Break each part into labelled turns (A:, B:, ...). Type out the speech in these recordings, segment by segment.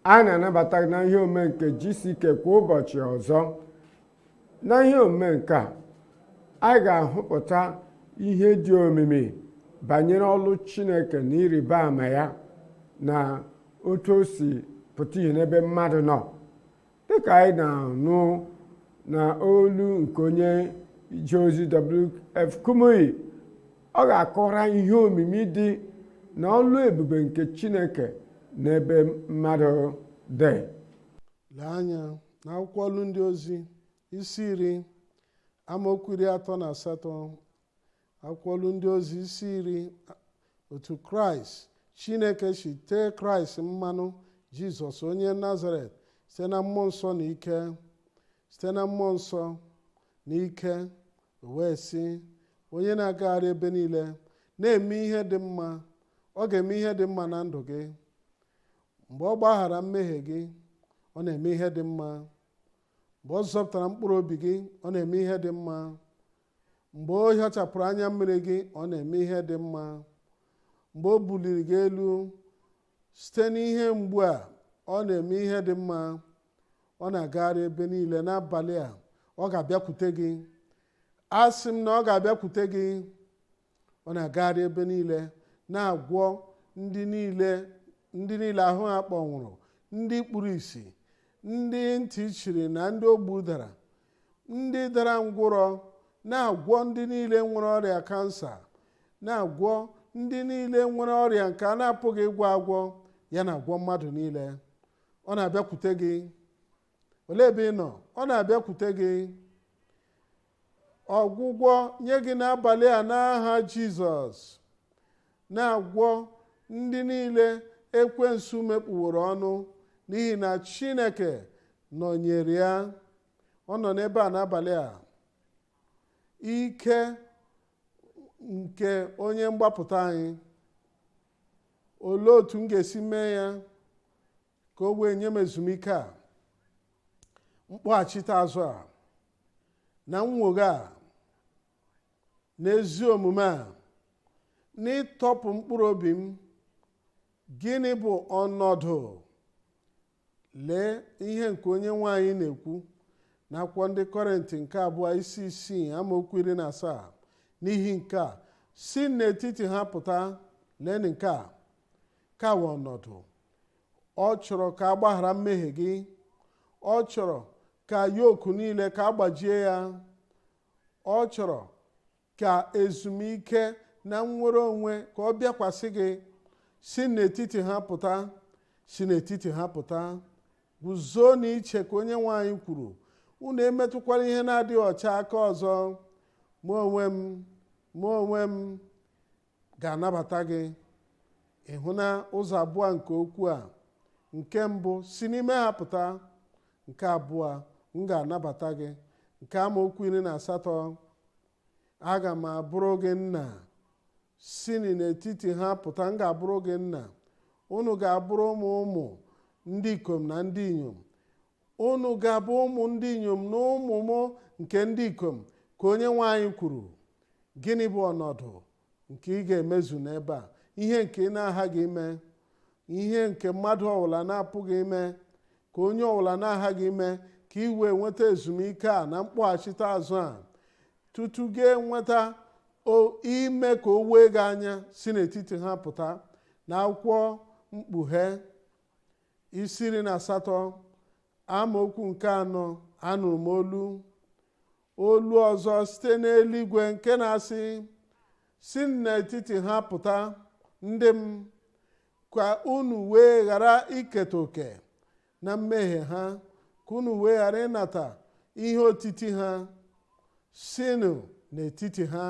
A: A na-anabata gị na ihe omume nke GCK kwa ụbọchị ọzọ. Na ihe omume nke a, anyị ga-ahụpụta ihe dị omimi banyere ọlụ Chineke na ịrịba ama ya na otu o si pụta ihe n'ebe mmadụ nọ. Dịka anyị na-anụ na olu nke onye ije ozi WF Kumuyi, ọ ga-akọwara ihe omimi dị na ọlụ ebube nke Chineke n'ebe mmadụ dị.
B: Lee anya n'akwụkwọ Ọlụ Ndị Ozi isi 10, amaokwu 38. Akwụkwọ Ọlụ Ndị Ozi isi 10, otu Kraịst Chineke si tee Kraịst mmanụ, Jizọs onye Nazaret, site na mmụọ nsọ na ike, site na mmụọ nsọ na ike, o wee sị, onye na-agagharị ebe niile na-eme ihe dị mma, ọ ga-eme ihe dị mma na ndụ gị. Mgbe ọ gbaghara mmehie gị, ọ na-eme ihe dị mma. Mgbe ọ zọpụtara mkpụrụ obi gị, ọ na-eme ihe dị mma. Mgbe o hichapụrụ anya mmiri gị, ọ na-eme ihe dị mma. Mgbe o buliri gị elu site n'ihe mgbu a, ọ na-eme ihe dị mma. Ọ na-agagharị ebe niile n'abalị a, ọ ga-abịakwute gị. Asị m na ọ ga-abịakwute gị. Ọ na-agagharị ebe niile na-agwọ ndị niile, ndị niile ahụ ha kpọnwụrụ, ndị kpuru ìsì, ndị ntị chiri na ndị ogbu dara, ndị dara ngwụrọ, na-agwọ ndị niile nwere ọrịa kansa, na-agwọ ndị niile nwere ọrịa nke a na-apụghị ịgwọ agwọ. Ya na-agwọ mmadụ niile. Ọ na-abịakwute gị. Olee ebe ị nọ? Ọ na-abịakwute gị. Ọgwụgwọ nye gị n'abalị a n'aha Jizọs. Na-agwọ ndị niile ekwensu mekpuworo ọnụ, n'ihi na Chineke nọnyere ya. Ọ nọ n'ebe a n'abalị a. Ike nke onye mgbapụta anyị, olee otu m ga-esi mee ya ka o wee nye m ezumike a, mkpọghachite azụ a, na nnwogha a, na ezi omume a, n'ịtọpụ mkpụrụ obi m? Gịnị bụ ọnọdụ? Lee ihe nke onye nwaanyị na-ekwu n'akwụkwọ ndị Kọrịntị nke 2 isi 6 amaokwu 17. N'ihi nke a, si n'etiti ha pụta. Lee nke a ka wee ọnọdụ. Ọ chọrọ ka a gbaghara mmehie gị. Ọ chọrọ ka yoku niile ka a gbajie ya. Ọ chọrọ ka ezumike na nnwere onwe ka ọ bịakwasị gị. Si n'etiti ha pụta, si n'etiti ha pụta, guzo n'iche, ka onye nwaanyị kwuru. Unu emetụkwala ihe na-adịghị ọcha aka ọzọ. Mụ onwe m, mụ onwe m ga-anabata gị. Ị hụ na ụzọ abụọ nke okwu a? Nke mbụ, si n'ime ha pụta. Nke abụọ, m ga-anabata gị. Nke amaokwu 18, aga m abụrụ gị nna. Si n'etiti ha pụta, m ga-abụrụ gị nna. Unu ga-abụrụ ụmụ ụmụ ndị ikom na ndị inyom. Unu ga-abụ ụmụ ndị inyom na ụmụ m nke ndị ikom, ka onye nwaanyị kwuru. Gịnị bụ ọnọdụ nke ị ga-emezu n'ebe a? Ihe nke ị na-aghaghị ime, ihe nke mmadụ ọbụla na-apụghị ime, ka onye ọbụla na-aghaghị ime, ka ị wee nweta ezumike a na mkpọghachite azụ a, tutu gị enweta ime ka o wee gị anya. Si n'etiti ha pụta. Na akwụkwọ Mkpughe isi 18 amaokwu nke 4, anụrụ m olu olu ọzọ site n'eluigwe nke na-asị, si n'etiti ha pụta, ndị m, ka unu wee ghara iketa oke na mmehie ha, ka unu wee ghara ịnata ihe otiti ha. Sinụ n'etiti ha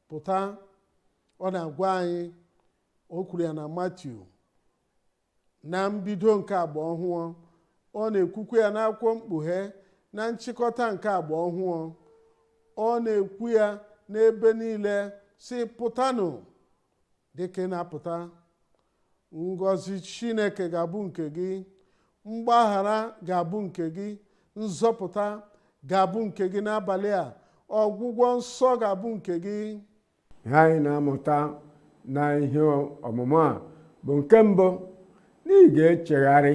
B: pụta. Ọ na-agwa anyị, o kwuru ya na Matiu na mbido nke agba ọhụụ. Ọ na-ekwukwa ya n'akwụkwọ Mkpughe na nchịkọta nke agba ọhụụ. Ọ na-ekwu ya n'ebe niile, si pụtanụ. Dịka ị na-apụta, ngọzi Chineke ga-abụ nke gị, mgbaghara ga-abụ nke gị, nzọpụta ga-abụ nke gị n'abalị a, ọgwụgwọ nsọ ga-abụ nke gị.
A: Ihe anyị na-amụta na ihe ọmụmụ a bụ nke mbụ, na ị ga-echegharị.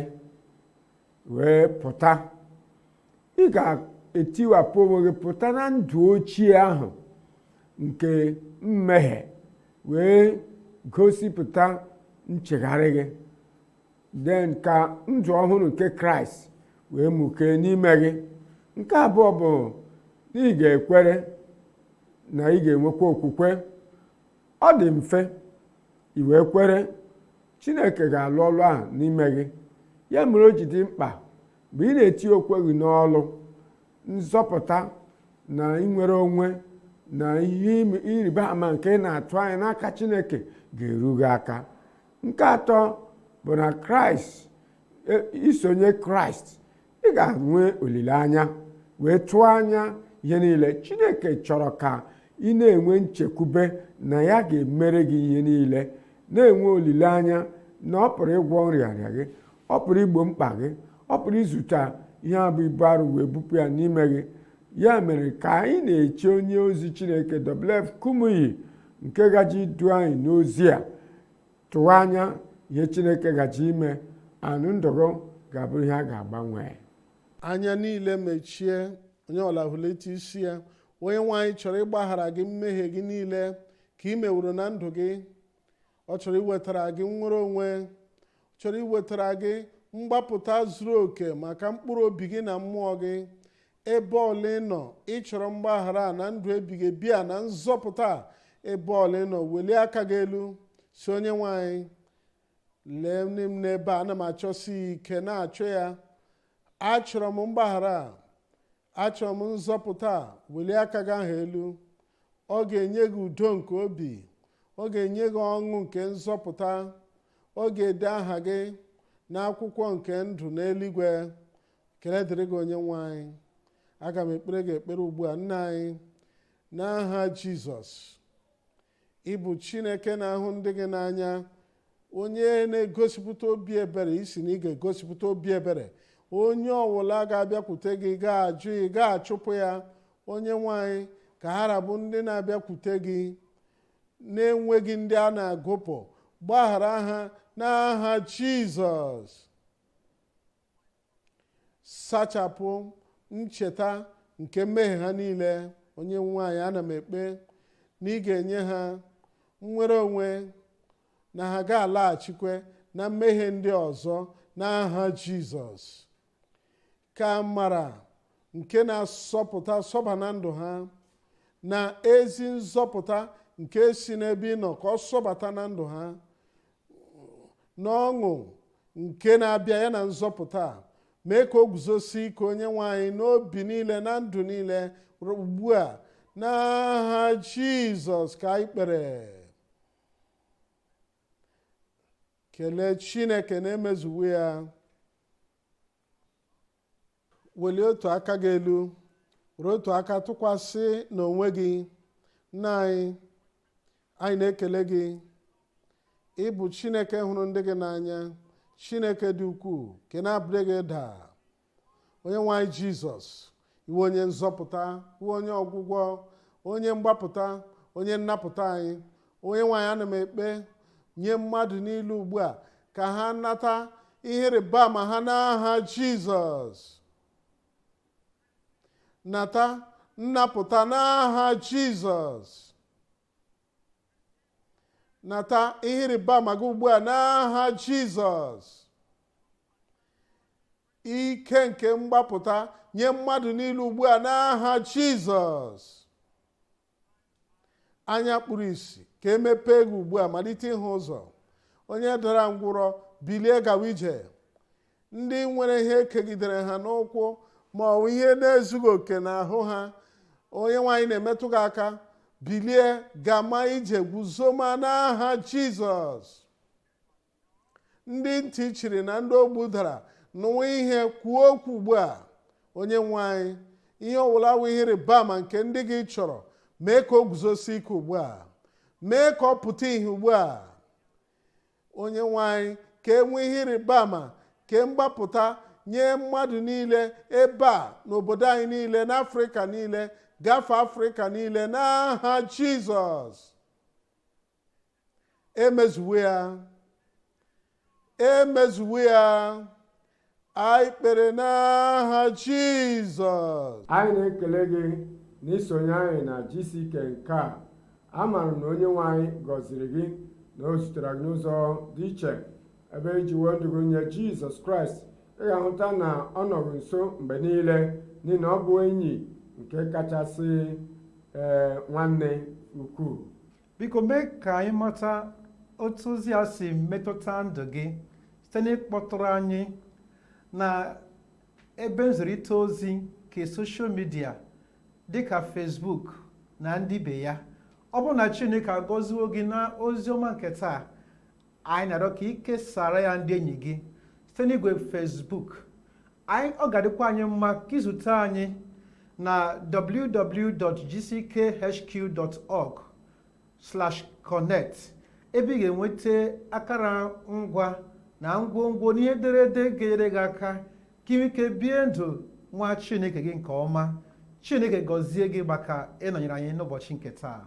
A: wee pụta. Ị ga-etiwapụ onwe gị pụta na ndụ ochie ahụ nke mmehie wee gosipụta nchegharị gị, then ka ndụ ọhụrụ nke Kraịst wee mukee n'ime gị. Nke abụọ bụ na ị ga-ekwere na ị ga-enwekwa okwukwe. Ọ dị mfe, i wee kwere, Chineke ga-alụ ọlụ ahụ n'ime gị. Ya mere o ji dị mkpa mgbe ị na-eti okwe gị n'ọlụ nzọpụta na inwere onwe na ihe ịrịba ama nke ị na-atụ anya n'aka Chineke ga-eru gị aka. Nke atọ bụ na Kraịst, isonye Kraịst, ị ga-enwe olileanya wee tụọ anya ihe niile. Chineke chọrọ ka ị na-enwe nchekwube na ya ga-emere gị ihe niile, na-enwe olileanya na ọ pụrụ ịgwọ nrịanrịa gị, ọ pụrụ igbo mkpa gị, ọ pụrụ ịzụta ihe abụ ibu arụ wee bupụ ya n'ime gị. Ya mere ka anyị na-eche onye ozi Chineke W.F. Kumuyi nke gaji idu anyị n'ozi a, tụwa anya ihe Chineke gaji ime, anụ ndụ gị ga-abụ ihe a ga-agbanwe.
B: Anya niile mechie, onye ọla hulata isi ya. Onye nwe anyị chọrọ ịgbaghara gị mmehie gị niile ka ị meworo na ndụ gị. Ọ chọrọ iwetara gị nnwere onwe, chọrọ iwetara gị mgbapụta zuru oke maka mkpụrụ obi gị na mmụọ gị. Ebe ọla ị nọ, ị chọrọ mgbaghara na ndụ ebighị ebi a na nzọpụta. Ebe ọla ị nọ, welie aka gị elu si onye nwe anyị, lee m n'ebe a, ana m achọsi ike na-achọ ya. Achọrọ m mgbaghara, achọrọ m nzọpụta. Welie aka gị ahụ elu. Ọ ga-enye gị udo nke obi, ọ ga-enye gị ọṅụ nke nzọpụta, ọ ga-ede aha gị n'akwụkwọ nke ndụ n'eluigwe. Ekele dịrị gị onye nwe anyị. Aga m ekpere gị ekpere ugbu a. Nna anyị, n'aha Jizọs, ị bụ Chineke na-ahụ ndị gị n'anya, onye na-egosipụta obi ebere. Isi na ị ga-egosipụta obi ebere, onye ọwụla ga-abịakwute gị ga-ajụ ị ga-achụpụ ya. Onye nwe anyị, ka ha rabụ ndị na-abịakwute gị na-enweghị ndị a na-agụpụ, gbaghara ha n'aha Jizọs. Sachapụ ncheta nke mmehie ha niile. Onye nwe anyị, ana m ekpe na ị ga-enye ha nnwere onwe, na ha ga-alaghachikwe na mmehie ndị ọzọ n'aha Jizọs. Ka amara nke na-asọpụta sọba na ndụ ha, na ezi nzọpụta nke si n'ebe ị nọ ka ọ sọbata na ndụ ha, na ọṅụ nke na-abịa ya na nzọpụta, mee ka o guzosie ike onye nwe anyị n'obi niile na ndụ niile ugbu a n'aha Jizọs ka anyị kpere. Kelee Chineke na-emezuwo ya. Welie otu aka gị elu, were otu aka tụkwasị n'onwe gị. Nna anyị, anyị na-ekele gị. Ị bụ Chineke hụrụ ndị gị n'anya, Chineke dị ukwuu nke na-abụghị gị daa. Onye nwe anyị Jizọs, iwe onye nzọpụta, iwe onye ọgwụgwọ, onye mgbapụta, onye nnapụta anyị. Onye nwe anyị, ana m ekpe nye mmadụ niile ugbu a ka ha nata ihe ịrịba ama ha n'aha Jizọs. Nata nnapụta n'aha Jizọs. Nata ihe ịrịba ama gị ugbu a n'aha Jizọs. Ike nke mgbapụta nye mmadụ niile ugbu a n'aha Jizọs. Anya kpuru ìsì ka emepee gị ugbu a, malite ịhụ ụzọ. Onye dara ngwụrọ, bilie gawa ije. Ndị nwere ihe kegidere ha n'ụkwụ ma ọ bụ ihe na-ezughị oke n'ahụ ha, onye nwaanyị na-emetụ gị aka, bilie gama ije, guzoma n'aha Jizọs. Ndị ntị chiri na ndị ogbu dara, nụwa ihe, kwuo okwu ugbu a. Onye nwe anyị, ihe ọwụla wụ ihe ịrịba ama nke ndị gị chọrọ, mee ka o guzosie ike ugbu a, mee ka ọ pụta ìhè ugbu a. Onye nwe anyị, ka e nwee ihe ịrịba ama nke mgbapụta nye mmadụ niile ebe a n'obodo anyị niile, n'Afrịka niile, gafee Afrịka niile n'aha Jizọs. Emezuwo ya, emezuwo ya, Anyị kpere n'aha Jizọs.
A: Anyị na-ekele gị na isonye anyị na GCK nke a. Amaara m na Onye nwe anyị gọziri gị, na o zutere gị n'ụzọ dị iche ebe iji wee ndụ gị nye Jizọs Kraịst. Ị ga-ahụta na ọ nọghị nso mgbe niile, n'ihi na ọ bụ enyi nke kachasị ee nwanne ukwuu.
C: Biko mee ka anyị mata otu ozi a si metụta ndụ gị site n'ịkpọtụrụ anyị na ebe nzirịta ozi nke social media dịka Facebook na ndị ibe ya. Ọ bụrụ na Chineke agọziwo gị na ozi ọma nke taa, anyị na-arịọ ka ị kesara ya ndị enyi gị site n'igwe Facebook anyị. Ọ ga-adịkwa anyị mma ka izute anyị na www.gckhq.org/connect, ebe ị ga-enweta akara ngwa na ngwongwo n'ihe ederede ga-enyere gị aka ka ị nwee ike bie ndụ nwa Chineke gị nke ọma. Chineke gọzie gị maka ịnọnyere anyị n'ụbọchị nke taa.